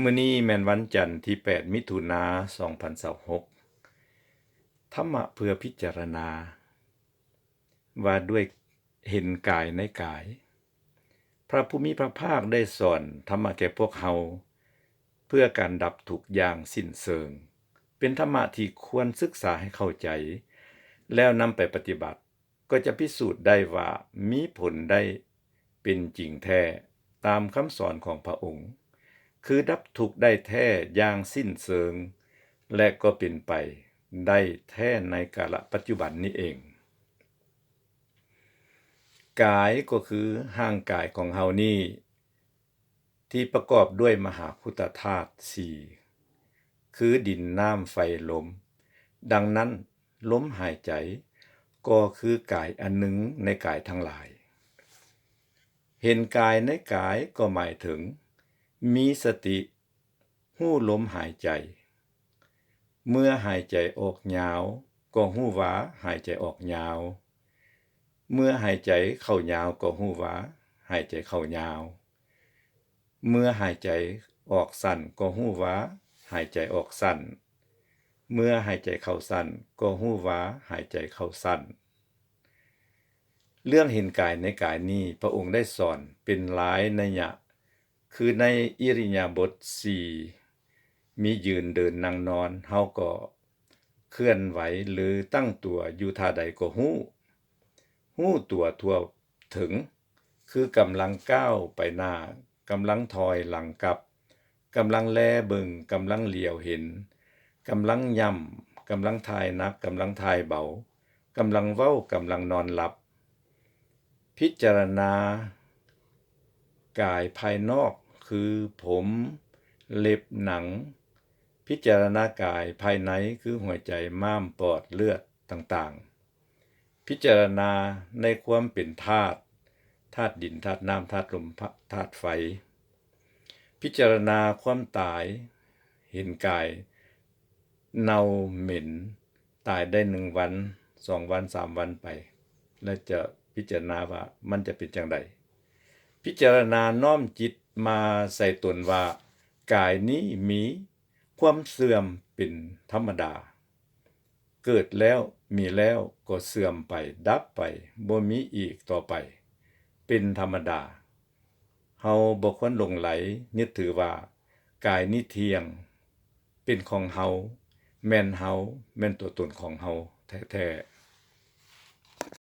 ມື້ນີ້ແມ່ນວັນຈັນທີແປດ ມິຖຸນາ ສອງພັນຊາວຫົກ ທຳມະເພື່ອພິຈາລະນາ ວ່າດ້ວຍເຫັນກາຍໃນກາຍ. ພະຜູ້ມີພະພາກໄດ້ສອນທຳມະແກ່ພວກເຮົາ ເພື່ອການດັບທຸກຢ່າງສິ້ນເຊີງ, ເປັນທຳມະທີ່ຄວນສຶກສາໃຫ້ເຂົ້າໃຈ ແລ້ວນຳໄປປະຕິບັດ ກໍຈະພິສູດໄດ້ວ່າມີຜົນໄດ້ເປັນຈິງແທ້ຕາມຄຳສອນຂອງພະອົງ, ຄືດັບທຸກໄດ້ແທ້ຢ່າງສິ້ນເຊີງ ແລະ ກໍເປັນໄປໄດ້ແທ້ໃນກາລະປັດຈຸບັນນີ້ເອງ. ກາຍກໍຄືຮ່າງກາຍຂອງເຮົານີ້ ທີ່ປະກອບດ້ວຍມະຫາຄຸດທະທາດສີ່ ຄືດິນ, ນ້ຳ, ໄຟ, ລົມ. ດັ່ງນັ້ນ, ລົມຫາຍໃຈກໍຄືກາຍອັນໜຶ່ງໃນກາຍທັງຫຼາຍ. ເຫັນກາຍໃນກາຍກໍໝາຍເຖິງ ມີສະຕິ ຮູ້ລົມຫາຍໃຈ. ເມື່ອຫາຍໃຈອອກຍາວ ກໍຮູ້ວ່າຫາຍໃຈອອກຍາວ. ເມື່ອຫາຍໃຈເຂົ້າຍາວ ກໍຮູ້ວ່າຫາຍໃຈເຂົ້າຍາວ. ເມື່ອຫາຍໃຈອອກສັ້ນ ກໍຮູ້ວ່າຫາຍໃຈອອກສັ້ນ. ເມື່ອຫາຍໃຈເຂົ້າສັ້ນ ກໍຮູ້ວ່າຫາຍໃຈເຂົ້າສັ້ນ. ເລື່ອງເຫັນກາຍໃນກາຍນີ້ ພະອົງໄດ້ສອນເປັນຫຼາຍໄນຍະ, ຄືໃນອິລິຍາບົດສີ່ ມີຢືນ, ເດີນ, ນັ່ງ, ນອນ, ເຮົາກໍເຄື່ອນໄຫວ ຫຼື ຕັ້ງຕົວຢູ່ທ່າໃດກໍຮູ້, ຮູ້ຕົວທົ່ວເຖິງ, ຄືກຳລັງກ້າວໄປໜ້າ, ກຳລັງຖອຍຫຼັງກັບ, ກຳລັງແລເບິ່ງ, ກຳລັງຫຼຽວເຫັນ, ກຳລັງຫຍ້ຳ, ກຳລັງຖ່າຍໜັກ, ກຳລັງຖ່າຍເບົາ, ກຳລັງເວົ້າ, ກຳລັງນອນຫຼັບ. ພິຈາລະນາກາຍພາຍນອກ ຄືຜົມ, ເລັບ, ໜັງ. ພິຈາລະນາກາຍພາຍໃນ ຄືຫົວໃຈ, ມ້າມ, ປອດ, ເລືອດຕ່າງໆ. ພິຈາລະນາໃນຄວາມເປັນທາດ, ທາດດິນ, ທາດນ້ຳ, ທາດລົມ, ທາດໄຟ. ພິຈາລະນາຄວາມຕາຍ, ເຫັນກາຍເນົ່າເໝັນ, ຕາຍໄດ້ໜຶ່ງວັນ, ສອງວັນ, ສາມວັນໄປ, ແລະ ຈະພິຈາລະນາວ່າມັນຈະເປັນຈັ່ງໃດ. ພິຈາລະນານ້ອມຈິດມາໃສ່ຕົນວ່າ ກາຍນີ້ມີຄວາມເສື່ອມເປັນທຳມະດາ. ເກີດແລ້ວ, ມີແລ້ວ, ກໍເສື່ອມໄປ, ດັບໄປ, ບໍ່ມີອີກຕໍ່ໄປ, ເປັນທຳມະດາ. ເຮົາບໍ່ຄວນຫຼົງໄຫຼຍຶດຖືວ່າ ກາຍນີ້ທ່ຽງ, ເປັນຂອງເຮົາ, ແມ່ນເຮົາ, ແມ່ນຕົວຕົນຂອງເຮົາແທ້